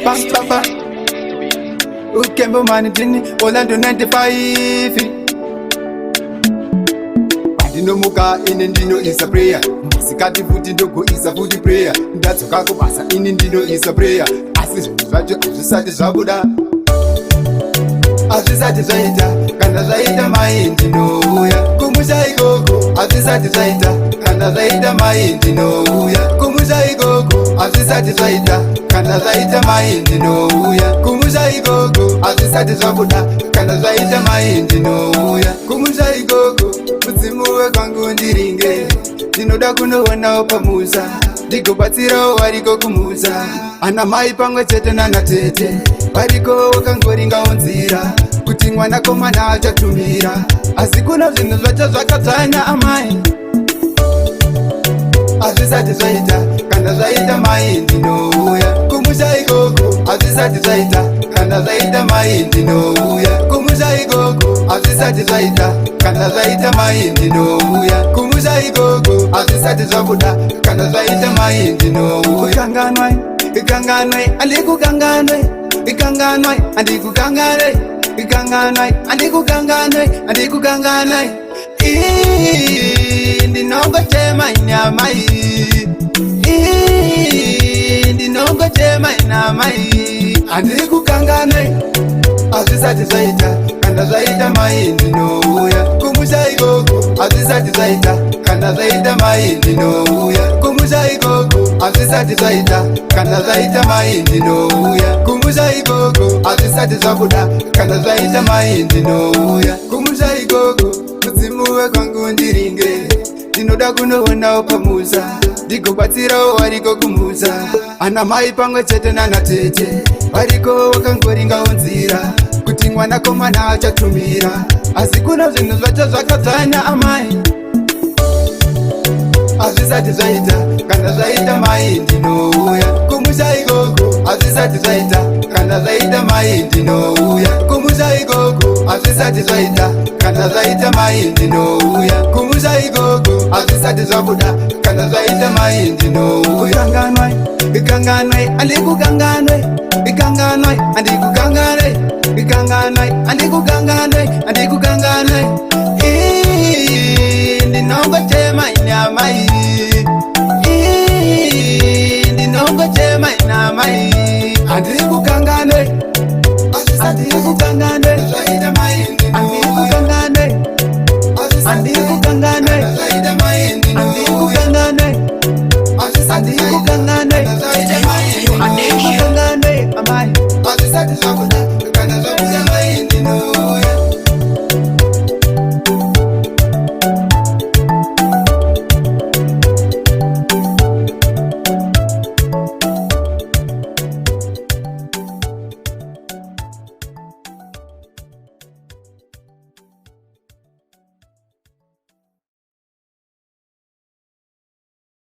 Bam, bam, bam. Ukembo mani dini Orlando 95. Pandinomuka ini ndinoisa prayer, masikati futi ndogoisa futi prayer, ndadzoka kubasa ini ndinoisa prayer, asi zvinhu zvacho hazvisati zvabuda, hazvisati zvaita. Kana zvaita mai ndinouya kumusha ikoko. Hazvisati zvaita. Kana zvaita mai ndinouya kumusha ikoko. Hazvisati zvaita. Kana zvaita mai ndinouya kumusha ikoko. Hazvisati zvabuda. Kana zvaita mai ndinouya kumusha ikoko. Mudzimu wekwangu ndiringe, ndinoda kunoonawo pamusha, ndigobatsirawo variko kumusha, ana mai pamwe chete nana tete variko vakangoringawo nzira kuti mwanakomana achatumira, asi kuna zvinhu zvacho zvakadzvanya amai. Hazvisati zvaita. Kana zvaita mai ndinouya kumusha ikoko. Hazvisati zvaita. Kana zvaita mai ndinouya kumusha ikoko. Hazvisati zvaita. Kana zvaita mai ndinouya kumusha ikoko. Hazvisati zvabuda. Kana zvaita mai ndinouya. Kanganwai, ikanganwai, andikukanganwe, ikanganwai, andikukanganwe, ikanganwai, andikukanganwe, andikukanganwe. Ndinongochema inyamai, ndinongochema inamai, handikukanganwe. Hazvisati zvaita. Kana zvaita mai ndinouya kumusha ikoko. Hazvisati zvaita. Kana zvaita mai ndinouya kumusha ikoko. Hazvisati zvaita. Kana zvaita mai ndinouya kumusha ikoko. Hazvisati zvabuda. Kana zvaita mai ndinouya kumusha ikoko. Mudzimu wekwangu ndiringe, ndinoda kunoonawo pamusha, ndigobatsirawo variko kumusha, ana mai pamwe chete nana tete variko vakangoringawo nzira kuti mwanakomana achatumira, asi kuna zvinhu zvacho zvakadzvanya amai. Hazvisati zvaita. Kana zvaita mai ndinouya kumusha ikoko. Hazvisati zvaita. Kana zvaita mai ndinouya kumusha ikoko. Hazvisati zvaita. Kana zvaita mai ndinouya kumusha ikoko. Hazvisati zvabuda. Kana zvaita mai ndinouya. Kanganwai, ikanganwai, andikukanganwe, ikanganwai, andikukanganwe, ikanganwai, andikukanganwe, andikukanganwe. Ndinongochema inyamai.